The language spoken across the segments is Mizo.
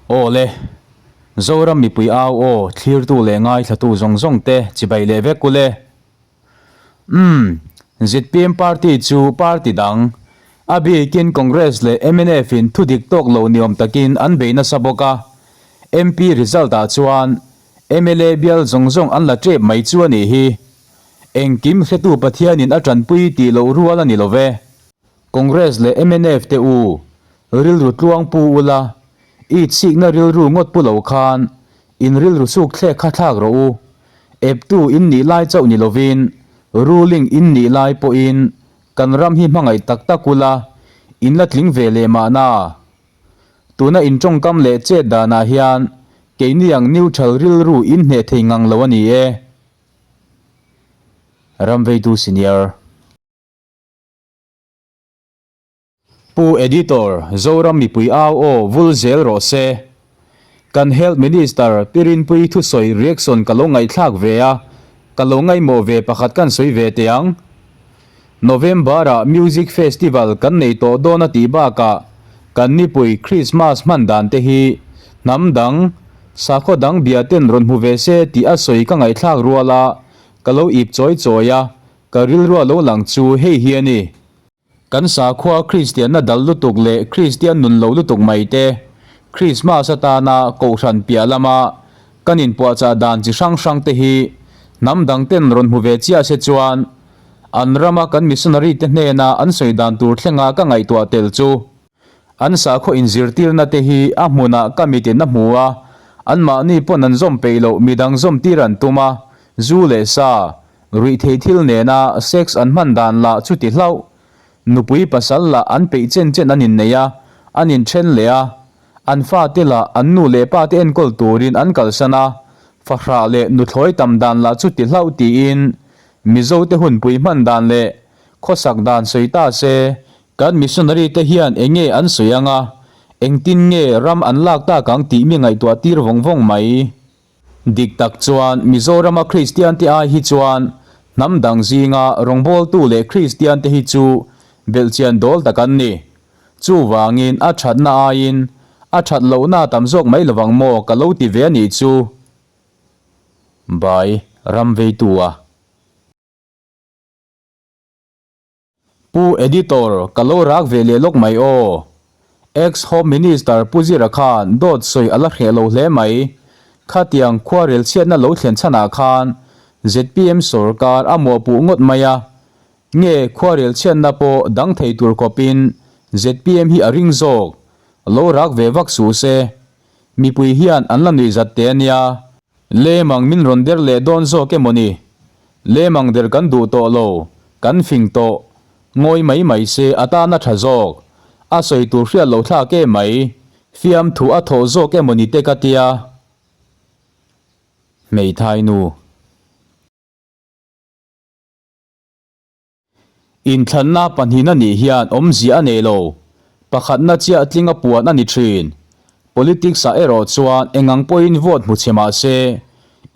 Aw le, Zoram mipui au aw thlirtu leh ngaithlatu zawng zawng te chibai leh vek ule. Umm, zpm party chu party dang, a bikin Congress leh mnf in thudik tawk lo niawm takin an bei nasa bawk a, MP result ah chuan mla bial zawng zawng an la tep mai chu a nih hi. Engkim hretu Pathianin a tanpui tih loh rual a ni lo ve. Congress leh mnf te u, rilru tluang pu ula, i chhikna rilru ngawt pu lo khan in rilru suk thlek kha thlak rawh u. Eptu in nih lai chauh ni lovin ruling in nih lai pawhin kan ram hi hmangaih tak tak ula, in la tling ve leh mahna. Tuna in tawngkam leh chet danah hian keini ang neutral rilru in hneh thei ngang lo a ni e. Ramveitu Senior. Pu Editor, Zoram mipui au aw vul zel rawh se. Kan Health Minister Pi Rinpuii thusawi reaction ka lo ngaihthlak ve a, ka lo ngaihmawh ve pakhat kan sawi ve teh ang. November-ah Music Festival kan nei tawh dawn a tih bakah kan nipui Christmas hman dan te hi hnam dang, sakhaw dang bia ten rawn hmu ve se tih a sawi ka ngaihthlak rual a, ka lo ip chawi chawi a, ka rilrua lo lang chu hei hi a ni. Kan sakhua Kristianna dal lutuk leh Kristian nun lo lutuk mai te, Krismas atana Kohhran piah lama kan inpuahchah dan chi hrang hrang te hi hnam dang ten rawn hmu ve chiah se chuan an rama kan missionary te hnena an sawi dan tur thlenga ka ngaihtuah tel chu an sakhaw inzirtirna te hi a hmunah ka mitin a hmu a, anmahni pawn an zawm peih loh midang zawm tir an tum a, zu leh sa Ruihtheih thil nena sex an hman dan lah chu ti hlauh. Nupui pasal lah an peih chen chen an innei a, an inthen leh a. An fate lah an nu leh pate enkawl turin an kalsan a, fahrah leh nuthlawi tam dan lah chu ti hlauh tiin Mizote hunpui hman dan leh khawsak dan sawi ta se, kan missionary te hian eng nge an sawi anga, engtin nge ram an lak tak ang tih mi ngaihtuah tir vawng vawng mai. Dik tak chuan Mizorama Kristiante ai hi chuan hnam dang zinga rawngbawltu leh Kristiante hi chu belhchian dawl tak an ni. Chuvangin a thatna aiin a that lohna tam zawk mai lovang maw ka lo ti ve a nih chu. By Ramveitua. Pu Editor, ka lo rak ve leh lawk mai aw. Ex Home Minister Pu Zira khan dawt sawi a la hreh lo hle mai. Khatiang khuarel chhiatna lo thlen chhanah khan zpm sawrkar a mawhpuh ngawt mai a. Nge khuarel chhiatna pawh dang thei tur khawpin zpm hi a ring zawk. Lo rak ve vak suh se. Mipui hian an la nuihzat teh a nia. Lemang min rawn der leh dawn zawk emaw ni? Lemang der kan duh tawh lo, kan fing tawh. Ngawi mai mai se a tan a tha zawk. A sawi tur hriat loh thlak em mai. Fiamthu a thawh zawk emaw ni te ka tia. Hmeithai nu. Inthlanna pahnihna nih hian awmzia a nei lo. Pakhatna chiah tling a puan a ni thin. Politics ah erawh chuan engang pawhin vote hmu chhe mah se,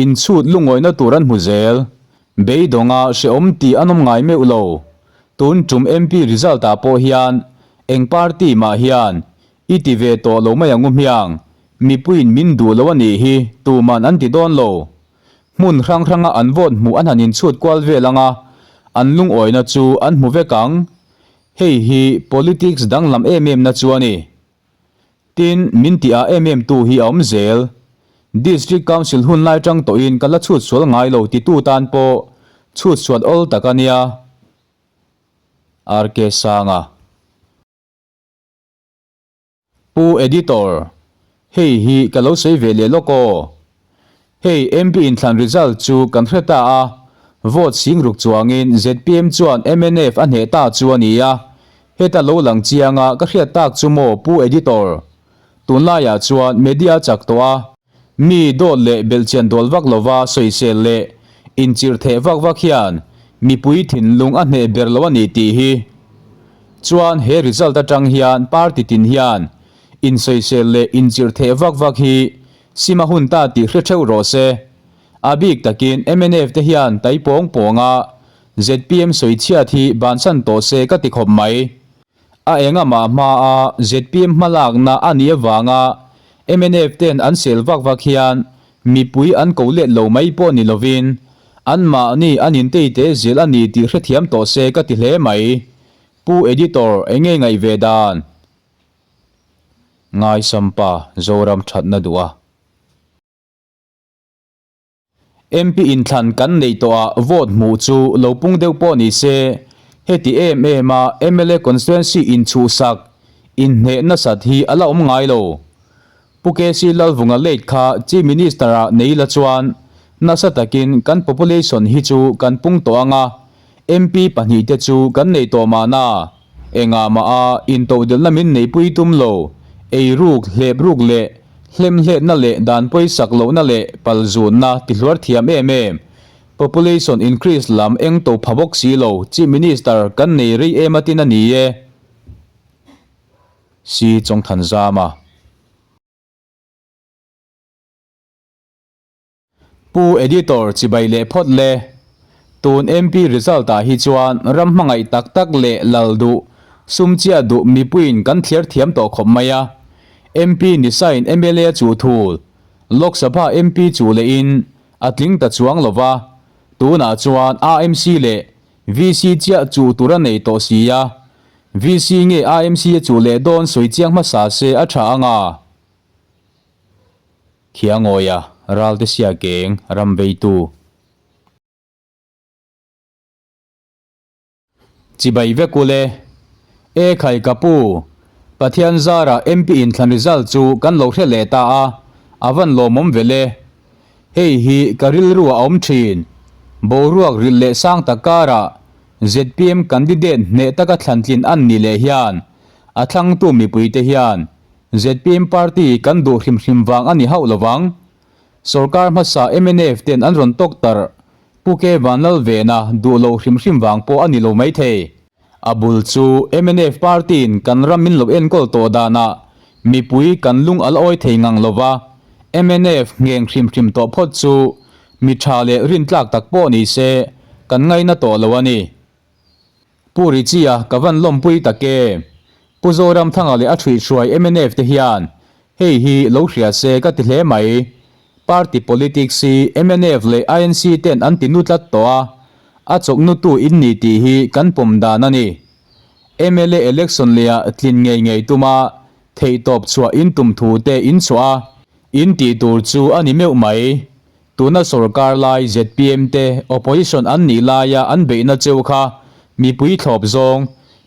inchhut lungawihna tur an hmu zel. Beidawnga hrehawm tih an awm ngai meuh lo. Tun tum MP result ah pawh hian eng party mah hian i ti ve tawh lo mai ang u hmiang, mipuiin min duh lo a nih hi tuman an ti dawn lo. Hmun hrang hranga an vote hmuh an han inchhut kual vel anga an lungawina chu an hmu vek ang. Hei hi politics danglam em em na chu a ni. Tin, min tih ah em em tu hi a awm zel. District Council hun lai tang tawhin ka la chhut sual ngai lo titu tan pawh chhut suat awl tak a nia. RK Sanga. Pu Editor, hei hi ka lo sawi ve leh lawk aw. Hei MP inthlan result chu kan hre ta a, vote sing ruk chuangin zpm chuan mnf a hneh ta chu a ni a, heta lo lang chianga ka hriat tak chu maw Pu Editor? Tunlaiah chuan media chak tawh a, Mi dawt leh belhchian dawl vak lova sawisel leh inchirh theh vak vak hian mipui thinlung a hneh ber lo a ni tih hi. Chuan he result atang hian party tin hian insawisel leh inchirh theh vak vak hi sim a hun ta tih hre theuh rawh se. A bik takin mnf te hian tai pawng pawnga zpm sawichhiat hi bansan tawh se ka ti khawp mai. A enga mah hmaa zpm hmalakna a nih avanga. Mnf ten an sel vak vak hian mipui an ko let lo mai pawh ni lovin anmahni an intei te zel a ni tih hrethiam tawh se ka ti hle mai. Pu Editor enge ngaih ve dan? Ngaisampa Zoram thatna duh a. MP inthlan kan neih tawhah vote hmuh chu lo pung deuh pawh ni se, heti em em a mla constituency inchhuhsak, inhneh nasat hi a la awm ngai lo. Pu KC Lalvunga late kha Chief Minister ah nei la chuan nasa takin kan population hi chu kan pung tawh ang a, MP pahnihte chu kan nei tawh mahna. Engah mah a intodelhna min neihpui tum lo, eiruk, hlepruk leh hlemhletna leh dan pawisak lohna leh palzunna ti hluar thiam em em. Population increase lam eng to pha bawk si lo, Chief Minister kan nei rei em atin a ni e. Si Chawngthanzama. Pu Editor chibai leh phawt le. Tun MP result ah hi chuan ram hmangaih tak tak leh lal duh, sum chiah duh mipuiin kan thliar thiam tawh khawp mai a. MP ni sain mla chu thul, Lok Sabha MP chu lehin a tling ta chuang lo va, tunah chuan AMC leh VC chiah chuh tur a nei tawh si a. VC nge AMC a chuh leh dawn sawi chiang hmasa se a tha ang a. Khiangawia ralte sia keng ram veitu. Chibai vek ule. E khai ka pu, Pathian zara MP inthlan result chu kan lo hre leh ta a, a van lawmawm vel e. Hei hi ka rilru a awm thin. Boruak rilh leh sang tak karah zpm candidate hneh taka thlantlin an nih leh hian a thlangtu mipuite hian Zpm party kan duh hrim hrim vang a ni hauh lovang. Sorkar hmasa mnf ten an rawn tawk tarh Pu K Vanlalvena duh loh hrim hrim vang pawh a ni lo maithei. A bul chu mnf party in kan ram min lo enkawl tawh danah mipui kan lung a la awi thei ngang lova, mnf ngheng hrim hrim tawh phawt chu mi tha leh rintlak tak pawh ni se kan ngaina tawh lo a ni. Pu Richie-a ka van lawmpui tak e. Pu Zoramthanga leh a ṭhuihhruai mnf te hian hei hi lo hria se ka ti hle mai. Party politics hi mnf leh INC ten an ti nu tlat tawh a, a chawknutu in ni tih hi kan pawm dan a ni. Mla election leh ah tlin ngei ngei tuma theihtawp chhuah in tum thu te in chhuah a, in tih tur chu a ni meuh mai. Tuna sorkar lai zpm te opposition an nih laia an beihna cheu kha mipui thlawp zawng,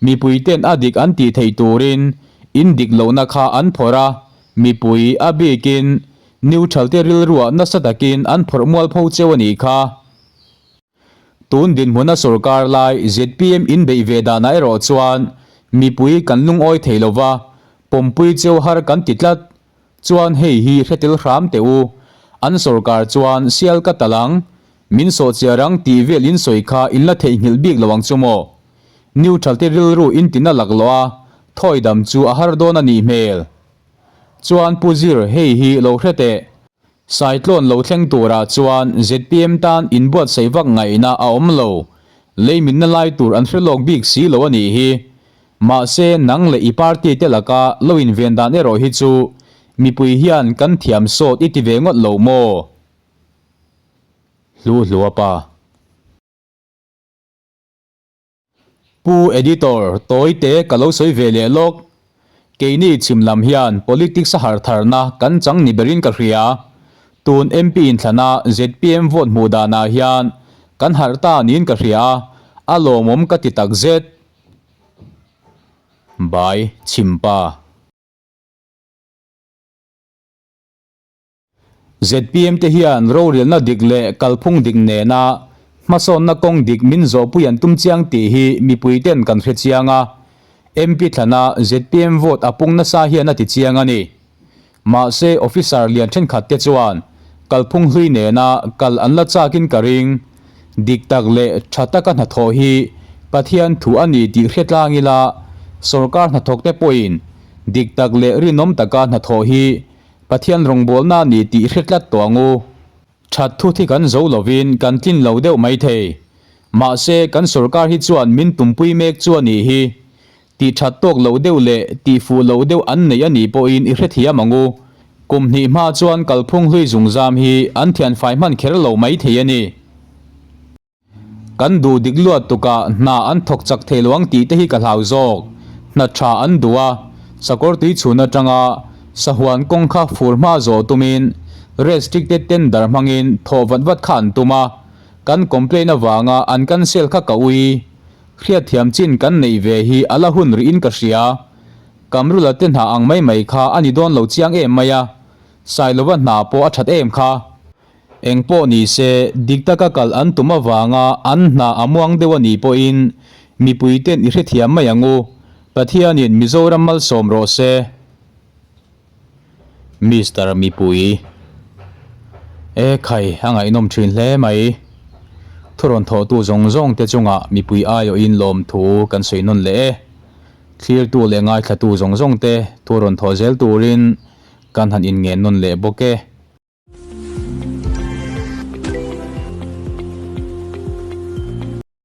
mipui ten a dik an tih theih turin in dik lohna kha an phawrh a, mipui a bikin neutral te rilruah nasa takin an phawrh mualpho cheu a nih kha. Tun dinhmuna sorkar lai zpm in beih ve danah erawh chuan mipui kan lungawi thei lova, pawmpui cheu har kan ti tlat. Chuan hei hi hre tel hram teh u, an sorkar chuan sial ka tal ang, min sawhchiar ang tih vel in sawi kha in la theihnghilh bik lo ang chu maw? Neutral te rilru in tina laklawh a, thawi dam chu a har dawn a nih hmel. Chuan Pu Zir hei hi lo hre teh. Saitlawn lo thleng turah chuan zpm tan inbuatsaih vak ngaihna a awm lo, leiminna lai tur an hre lawk bik si lo a nih hi. Mahse, nang leh i party te laka lo inven dan erawh hi chu mipui hian kan thiam sawt i ti ve ngawt lo maw? Hlu hlua pa. Pu Editor, tawi te ka lo sawi ve leh lawk. Keini chhim lam hian politics a harh tharna kan chang ni berin ka hria. Tun MP inthlana zpm vote hmuh danah hian kan harh ta niin ka hria a, a lawmawm ka ti takzet. Bai Chhimpa. Zpm te hian rorelna dik leh kalphung dik nena hmasawnna kawng dik min zawhpui an tum chiang tih hi mipui ten kan hre chiang a, MP thlana zpm vote a pung nasa hian a ti chiang a ni. Mahse officer lian thenkhat te chuan kalphung hlui nena kal an la chakin ka ring. Dik tak leh tha taka hnathawh hi Pathian thu a ni tih hre tlang ila, sorkar hnathawk te pawhin dik tak leh rinawm taka hnathawh hi Pathian rawngbawlna a ni tih hre tlat tawh ang u. That thu thi kan zo lovin kan tlin lo deuh mai thei. Mahse kan sorkar hi chuan min tumpui mek chu a nih hi. Tih that tawk loh deuh leh tih fuh loh deuh an nei a nih pawhin i hrethiam ang u. Kum hnih hma chuan kalphung hlui zungzam hi an thianfai hman kher lo mai thei a ni. Kan duh dik luat tukah hna an thawk chak thei lo ang tih te hi ka hlau zawk. Hna tha an duh a, sakawr tui chhun atanga sahuan kawng kha fur hma zawh tumin restricted tender hmangin thawh vat vat kha an tum a, kan complain avanga an cancel kha ka ui. Hriatthiam chin kan neih ve hi a la hun rih in ka hria. Kamrula te hna ang mai mai kha a ni dawn lo chiang em mai a, Sailova hna pawh a that em kha. Eng pawh ni se, dik taka kal an tum avanga an hna a muang deuh a nih pawhin mipui ten i hrethiam mai ang u. Pathianin Mizoram malsawm rawh se. Mister Mipui. E khai, a ngaihnawm thin hle mai. Thurawn thawhtu zawng zawng te chungah mipui aiawhin lawmthu kan sawi nawn leh e. Thlirtu leh ngaithlatu zawng zawng te thurawn thawh zel turin kan han inngen nawn leh bawk e.